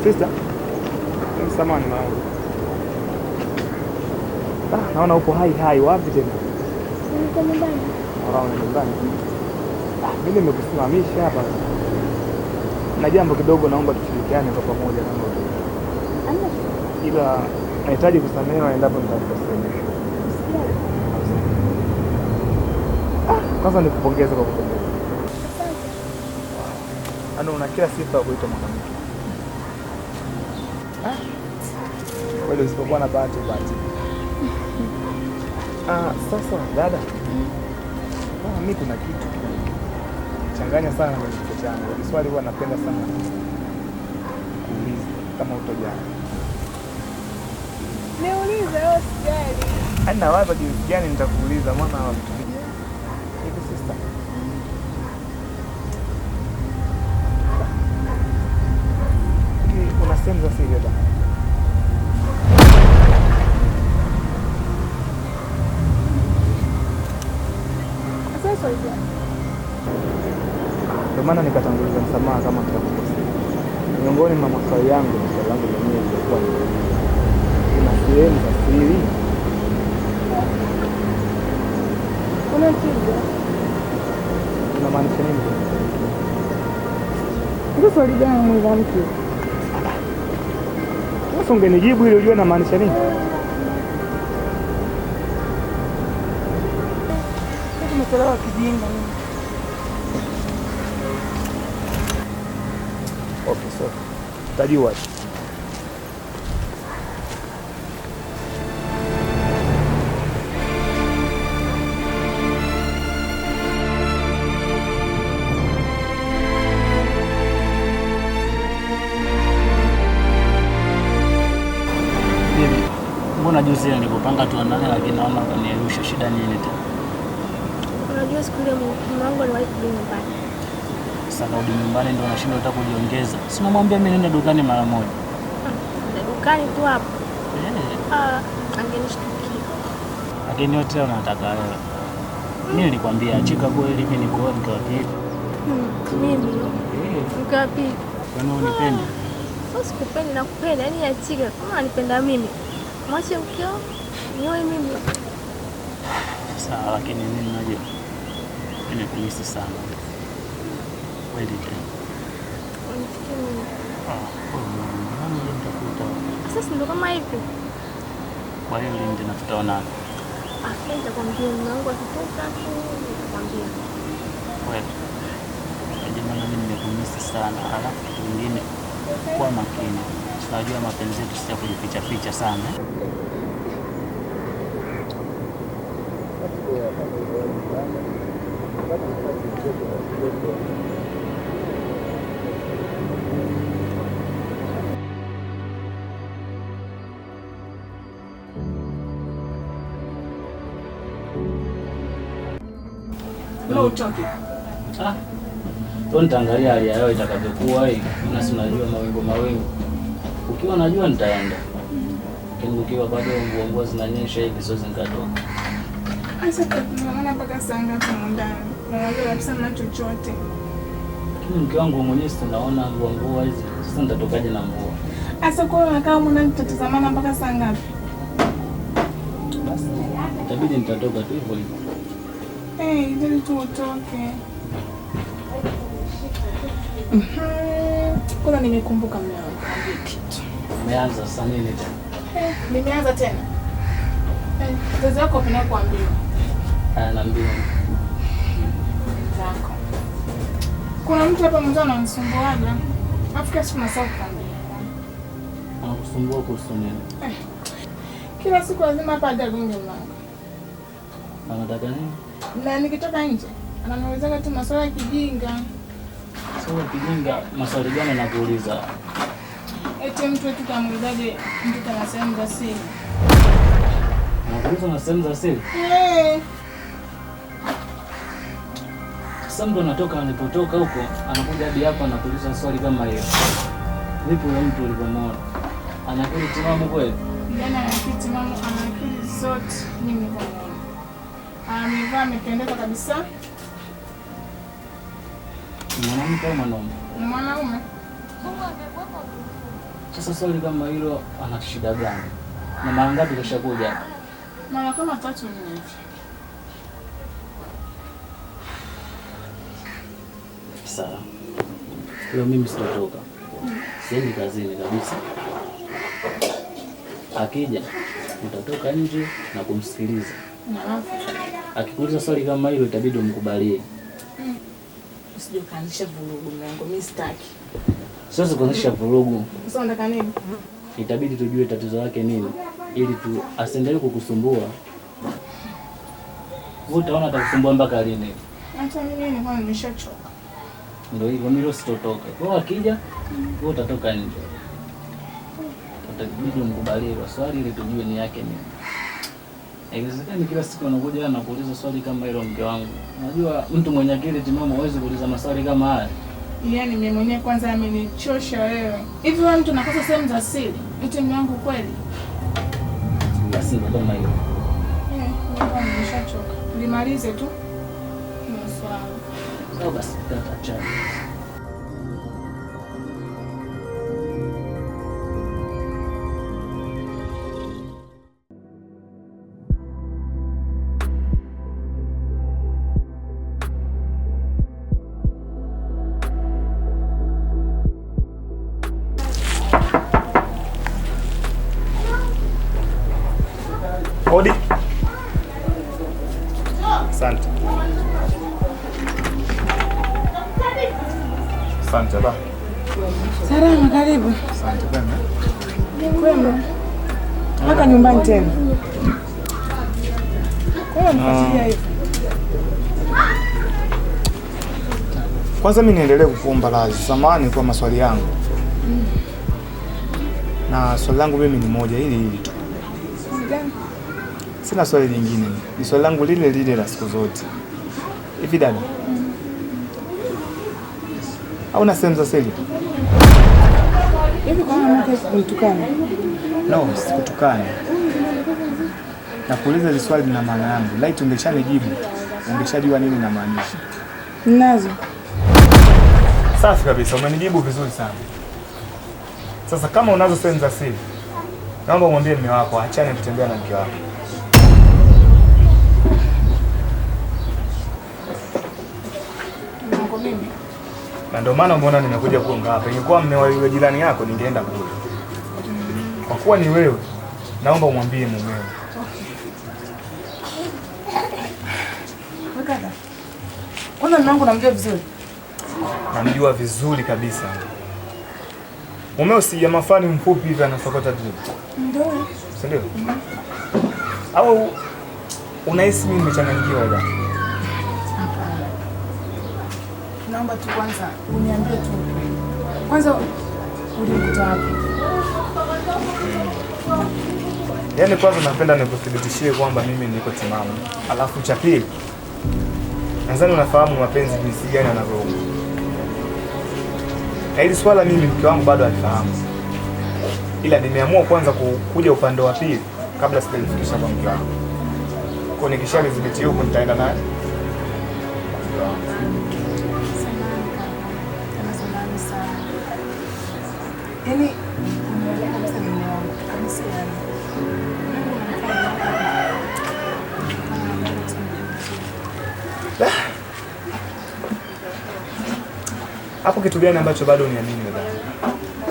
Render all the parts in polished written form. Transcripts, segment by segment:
Sister, samahani mwanangu. Ah, naona upo hai hai, wapi tena? Niko nyumbani. Naona nyumbani. Ah, mimi nimekusimamisha hapa. Na jambo kidogo naomba tushirikiane kwa pamoja kama utu. Ila nahitaji kusamehewa endapo nitakukosea. Ah, kwanza nikupongeze kwa kupendeza. Asante. Yaani una kila sifa ya kuitwa mwanamke. Ah, kweli usipokuwa na bahati bahati. Ah, sasa dada. Ah, mimi kuna kitu changanya sana kwenye kichwa changu. Ni swali huwa napenda sana kuuliza kama utojali. Niulize wewe, usijali. Yaani nawaza jinsi gani nitakuuliza maana wa vitu vingi. Hivi sister. Hivi una sehemu za siri dada? Sasa swali gani? Ndio maana nikatanguliza msamaha kama nitakukosea. Miongoni mwa maswali yangu, swali langu lenyewe lilikuwa ni una sehemu za siri? Una tija. Unamaanisha nini? Sasa swali gani muuliza mtu? Sasa ungenijibu ili ujue namaanisha nini? Sasa tumetolewa kijinga mimi. Okay, so utajua tu. Bibi, mbona juzi ile nilipopanga tuonane lakini naona ukaniarusha, shida nini tena? Unajua siku ile mume wangu aliwahi kuja nyumbani. Sasa karudi nyumbani ndio unashindwa hata kujiongeza. Si namwambia mimi nenda dukani mara moja. Na dukani tu hapo. Eh, Ah, angenishtukia. lakini yote unataka wewe. Mimi nilikwambia achika kweli, mimi nikuoe mke wa pili. Mimi Eh, mke wa pili. kwani unipendi? Sasa sikupendi na kupenda, yaani achika kama anipenda mimi. Mwache mkeo, nioe mimi. Sawa, lakini mimi najua nimekumisi sana. Kweli tena. Unifikie mimi. Ah, wewe nani nitakuta? Sasa ndio kama hivi. Kwa hiyo lini tena tutaonana? Ah, mimi nitakwambia mume wangu akitoka tu nitakwambia. Kweli. Jamani, mimi nimekumisi sana. Alafu kitu kingine, kuwa makini. Tunajua mapenzi yetu si ya kujificha ficha sana. Eh? Uchoke. Ah. Tu nitaangalia hali ya hewa itakavyokuwa hii. Maana si unajua mawingu mawingu. Ukiwa najua nitaenda. Lakini ukiwa bado mvua mvua zinanyesha hivi siwezi nikatoka. Sasa tunaona mpaka saa ngapi humu ndani? Unajua kabisa mna chochote. Lakini mke wangu mwenyewe si tunaona mvua mvua hizi. Sasa nitatokaje na mvua? Sasa kwa hiyo unakaa humu ndani tutatazamana mpaka saa ngapi? Basi itabidi nitatoka tu hivyo hivyo. Eh, itabidi tu utoke. Kwanza nimekumbuka mume wangu, niambie kitu. Umeanza sasa nini tena? Eh, nimeanza tena. Eh, mzazi wako apenda kuambiwa. Haya, naambiwa. Zako. Kuna mtu hapa mzee ananисumbuaga. Alafu kila siku nasahau kukwambia. Anakusumbua kuhusu nini? Eh, kila siku lazima hapa aje agonge mlango. Anataka nini? Na nikitoka nje ananiulizaga tu maswali ya kijinga. Sasa kijinga, maswali gani anakuuliza? Eti mtu wetu kamuulizaje mtoto ana sehemu za siri? Anakuuliza na sehemu za siri? Eh. Sasa mtu anatoka alipotoka huko, anakuja hadi hapa anakuuliza swali kama hiyo. Vipi huyo mtu ulivyomwona? Ana akili timamu kweli? Kijana ana akili timamu, ana akili zote mimi nilivyomuona. Amevaa amependeza kabisa. Mwanamke au mwanaume? Ni mwanaume. Sasa swali kama hilo ana shida gani? Na mara ngapi kashakuja hapa? Mara kama 3 hivi. Sawa. Leo mimi sitatoka. Siendi kazini kabisa. Akija utatoka nje na kumsikiliza. Akikuuliza swali kama hilo itabidi umkubalie. Usije ukaanzisha vurugu mlango, mimi sitaki. Siwezi kuanzisha vurugu. Sasa unataka nini? Itabidi tujue tatizo lake nini ili tu asiendelee kukusumbua. Wewe utaona atakusumbua mpaka lini? Hata mimi nilikuwa nimeshachoka. Ndio hivyo, mimi leo sitotoka. Kwa hiyo akija, wewe utatoka nje. Utabidi umkubalie hilo swali ili tujue ni yake nini. Haiwezekani kila siku anakuja na kuuliza swali kama hilo mke wangu. Unajua mtu mwenye akili timamu hawezi kuuliza maswali kama haya. Yaani mimi mwenyewe kwanza amenichosha wewe. Hivi wewe mtu unakosa sehemu za siri? Eti mume wangu kweli? Basi ndio kama hilo. Mimi nimeshachoka. Limalize tu. Ni swali. Sawa basi tutachana. Hodi. Asante. Asante ba. Salama, karibu. Asante kwema. Kwema. Mpaka nyumbani tena. Kwa nini hivi? Kwanza mimi niendelee kukuomba radhi. Samahani kwa maswali yangu. Na swali langu mimi ni moja hili hili tu. Sina swali lingine. Ni swali langu lile lile la siku zote. Hivi dada, hauna sehemu za siri? Hivi kwa nini unataka kunitukana? No, sikutukana. Nakuuliza hili swali lina maana yangu. Laiti ungeshanijibu, ungeshajua nini namaanisha. Ninazo. Safi kabisa, umenijibu vizuri sana. Sasa kama unazo sehemu za siri, naomba umwambie mume wako aachane kutembea na mke wako. Na ndio maana umeona nimekuja kuonga hapa. Ingekuwa mume wa yule jirani yako ningeenda kule. Kwa kuwa ni wewe, naomba umwambie mumeo. Wewe kaka. Kwanza mume wangu namjua vizuri? Namjua vizuri kabisa. Mumeo si jamaa fulani mfupi hivi anasokota drip. Ndio. Si ndio? Au unahisi mimi nimechanganyikiwa bwana? Hapana. Naomba tu kwanza uniambie tu. Kwanza ulikuta wapi? Yaani kwanza napenda nikuthibitishie kwamba mimi niko timamu. Alafu cha pili, nadhani unafahamu mapenzi jinsi gani yanavyouma. Na hili swala mimi mke wangu bado halifahamu. Ila nimeamua kwanza kuja upande wa pili kabla sijalifikisha kwa mke wangu. Kwa nikishalidhibiti huko nitaenda naye. Yaani unielewa kabisa mume wangu kabisa yani. Hapo kitu gani ambacho bado uniamini wewe?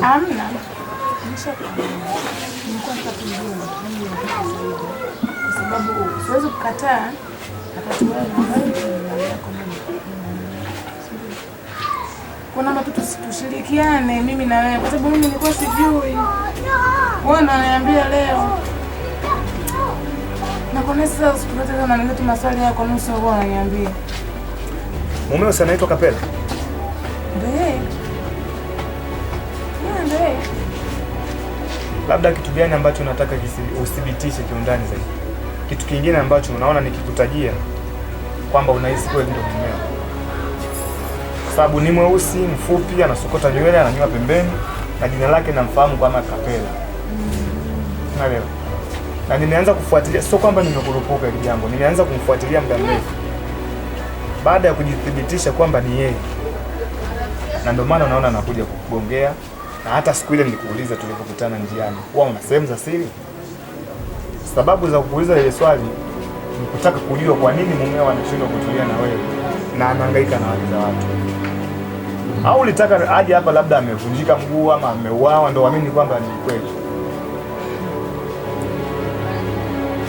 Hamna. Nishakuamini. Nilikuwa nataka kujua nani zaidi. Kwa sababu siwezi kukataa wakati wewe unaniambia kwamba kuna mambo tushirikiane mimi na wewe kwa sababu mimi nilikuwa sijui. Wewe unaniambia leo. Na kwa nini sasa siku zote unaniambia tu maswali yako nusu wewe unaniambia? Mumeo si anaitwa Kapela? Ndio. Ndio. Labda kitu gani ambacho unataka uthibitishe kiundani zaidi? Kitu kingine ambacho unaona nikikutajia kwamba unahisi kweli ndio mumeo. Kwa sababu ni mweusi, mfupi, anasokota nywele, ananyoa pembeni na jina lake namfahamu kama Kapela. Unaelewa? Na nimeanza kufuatilia, sio kwamba nimekurupuka hili jambo, nimeanza kumfuatilia muda mrefu. Baada ya kujithibitisha kwamba ni yeye. Na ndio maana unaona anakuja kukugongea Na hata siku ile nilikuuliza tulipokutana njiani, huwa una sehemu za siri? Sababu za kukuuliza ile swali ni kutaka kujua kwa nini mumeo anashindwa kutulia na wewe na anahangaika na wake za watu. Au ulitaka aje hapa labda amevunjika mguu ama ameuawa ndo uamini kwamba ni kweli?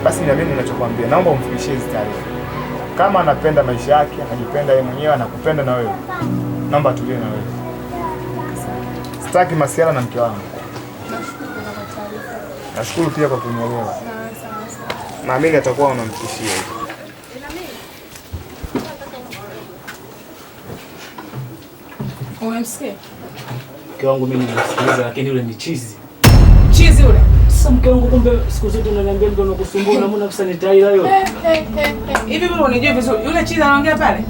Basi niamini ninachokuambia, naomba umfikishie hizi taarifa. Kama anapenda maisha yake, anajipenda yeye mwenyewe, anakupenda na wewe, naomba atulie na wewe. Sitaki masiala na mke wangu. Nashukuru kwa taarifa. Nashukuru pia kwa kunielewa. Naamini atakuwa unamfikishia hivi. Umemsikia? Mke wangu mimi nimemsikiliza, lakini yule ni chizi. Chizi yule? Sasa mke wangu, kumbe siku zote unaniambia mtu anakusumbua, unamuona kabisa ni taila yule. Hivi wewe unijua vizuri. Yule chizi anaongea pale?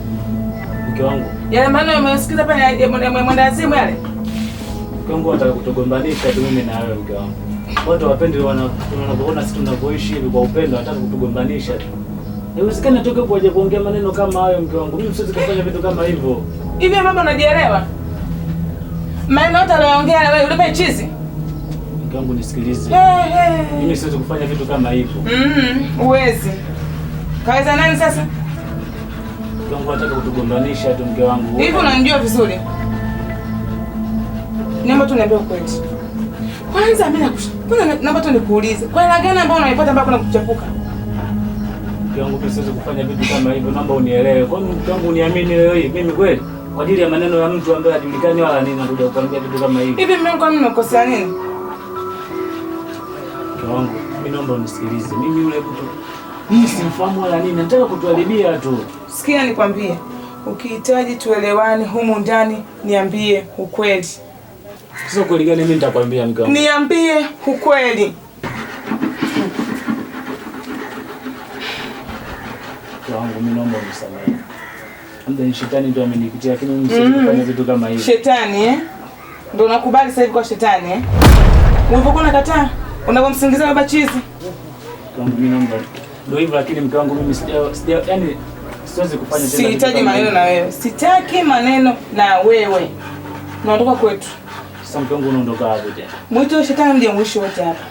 Mke wangu. Yale maneno umesikiza pale ya mwendawazimu yale? Mke wangu anataka kutugombanisha tu mimi na wewe mke wangu. Watu hawapendi wanapoona sisi tunavyoishi hivi kwa upendo, wanataka kutugombanisha tu. Haiwezekani atoke kuja kuongea maneno kama hayo mke wangu. Mimi siwezi kufanya vitu kama hivyo. Hivi baba unajielewa? Maneno yote aliyoongea wewe yule chizi? Mke wangu nisikilize. Mimi siwezi kufanya vitu kama hivyo. Uwezi. Kaweza nani sasa? Mke wangu anataka kutugombanisha tu mke wangu. Hivi unanijua vizuri? Naomba tu niambie ukweli. Kwanza mimi nakushauri. Naomba tu nikuulize. Kwa hela gani ambayo unaipata mpaka kuna kuchapuka? Mke wangu mimi siwezi kufanya vitu kama hivyo, naomba unielewe. Kwa nini mke wangu uniamini leo hii? Mimi kweli kwa ajili ya maneno ya mtu ambaye hajulikani wala nini nakuja kukuambia vitu kama hivi. Hivi mimi kwa nini nimekosea nini? Mke wangu, mimi naomba unisikilize. Mimi yule mtu mimi simfahamu wala nini, nataka kutuharibia tu. Sikia nikwambie, ukihitaji tuelewane humu ndani niambie ukweli. Sio kweli gani mimi nitakwambia mke wangu? Niambie ukweli. Mke wangu mimi naomba unisamehe. Labda ni shetani ndio amenipitia, lakini mimi siwezi kufanya vitu kama hivi. Shetani eh? Ndio nakubali sasa hivi kwa shetani eh? Ulipokuwa unakataa, unapomsingizia baba chizi. Mke wangu mimi naomba. Ndio hivyo, lakini mke wangu mimi sija yani siwezi kufanya tena. Sihitaji maneno na wewe. Sitaki maneno na wewe. Naondoka kwetu. Sasa mke wangu unaondoka wapi tena? Mwito shetani ndiye mwisho wote hapa.